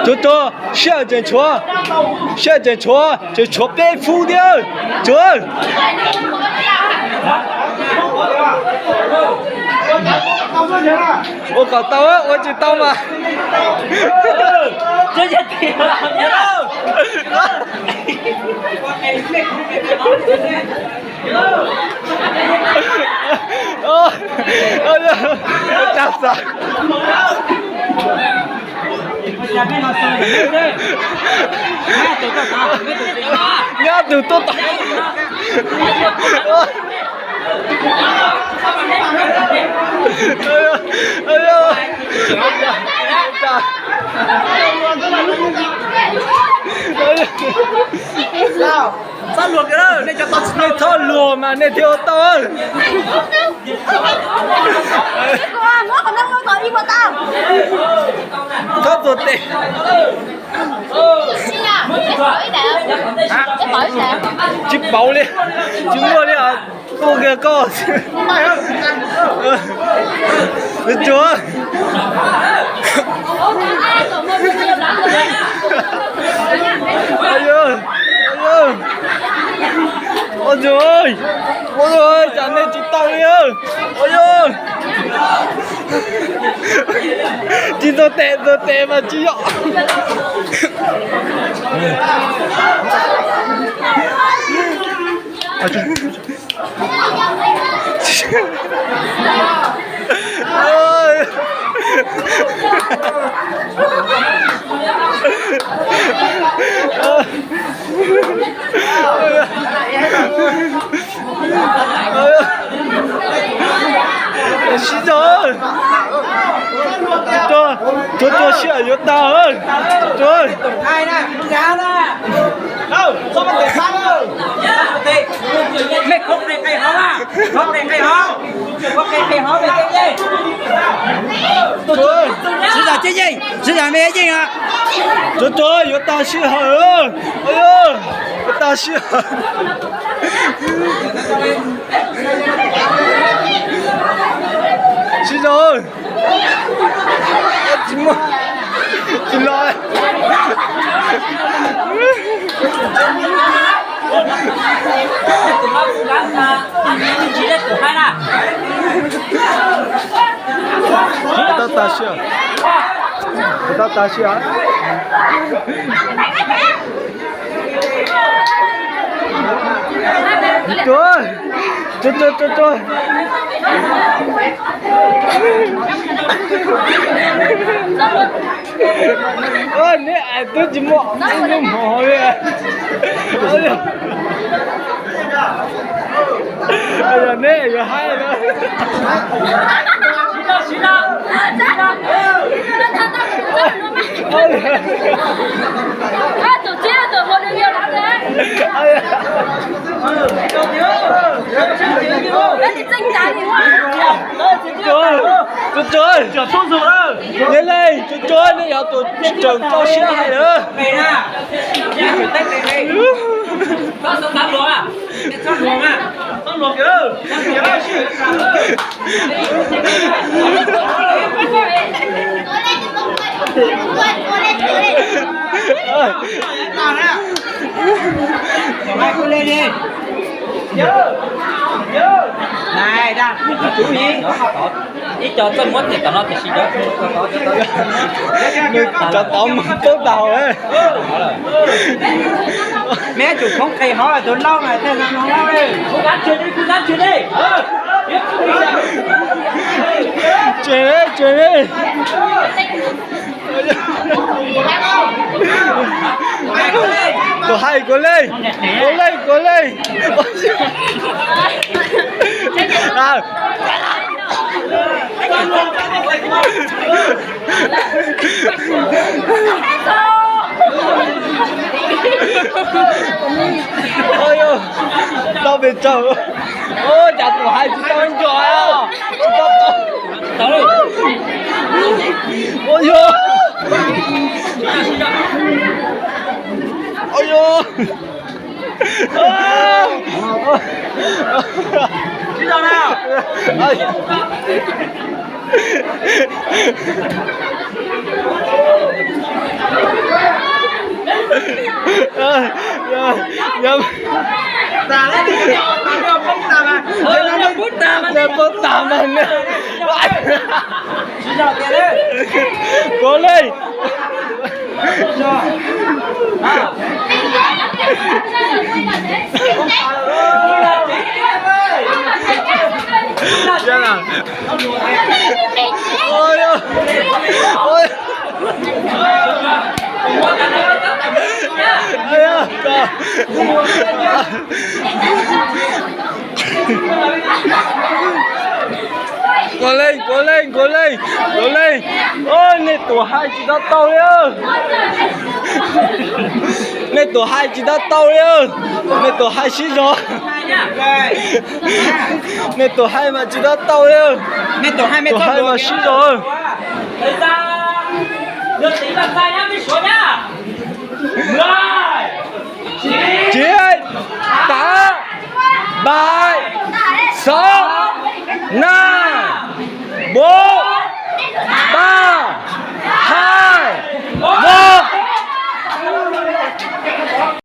Tuag, tuag, sij hawm tseem tshuav, sij hawm tseem tshuav, tseem tshuav peb fub thiab. Tuag. Ua kom tau, ua tsis tau mas. Nyab tus tuaj tom. Nej txhob luag mas nej thiaj ua tau. Txhob tuag tes. Tsis pauv li, tsis muaj li. Tuaj kiag koj. Tuag. Ua tsuag, ua tsuag, tsam nej tsis tau li. Ua tsuag, tsis tuag tes, tuag tes mas tsis yog. Sib zog, tuag, tuag, sij hawm yuav tag. Mej khob qe qe hov, khob qe qe hov, khob qe qe hov. Sib zog, sib zog, mej yeej. Tuag, tuag, yuav tag sij hawm. Yuav tag sij hawm. Sib zog. Tsis muaj, tsis los. Tab tag sij, tab tag sij. Tuag, tuag, tuag, tuag, tuag. Neb ais twb tsis muaj ib lub hmov li. Yog neb yuav haib na. Tuag, tuag, tuag, neb leej tuag, tuag, neb yog tus tseem tau siab hais lawm. Ib co txawj muab tias tom no tiam sis cov, cov tod mus poob tag hauv. Meb tsum khoob qes hov tus laug na, tej no no. Tseem li, tseem li. Tus hais kuv leej, kuv leej, kuv leej. Tau pes tsawg. Cas tus hais tsis tau ncua, tsis tau tau. Ua yog, ua yog. Poob tas mas ne. Puav leej. Puav leej, puav leej, puav leej, puav leej. Nej tus hais tsis tau tau li. Nej tus hais tsis tau tau li. Nej tus hais sib zog. Nej tus hais mas tsis tau tau li. Tus hais mas sib zog. Chín, tám, bảy, sáu, năm, bốn,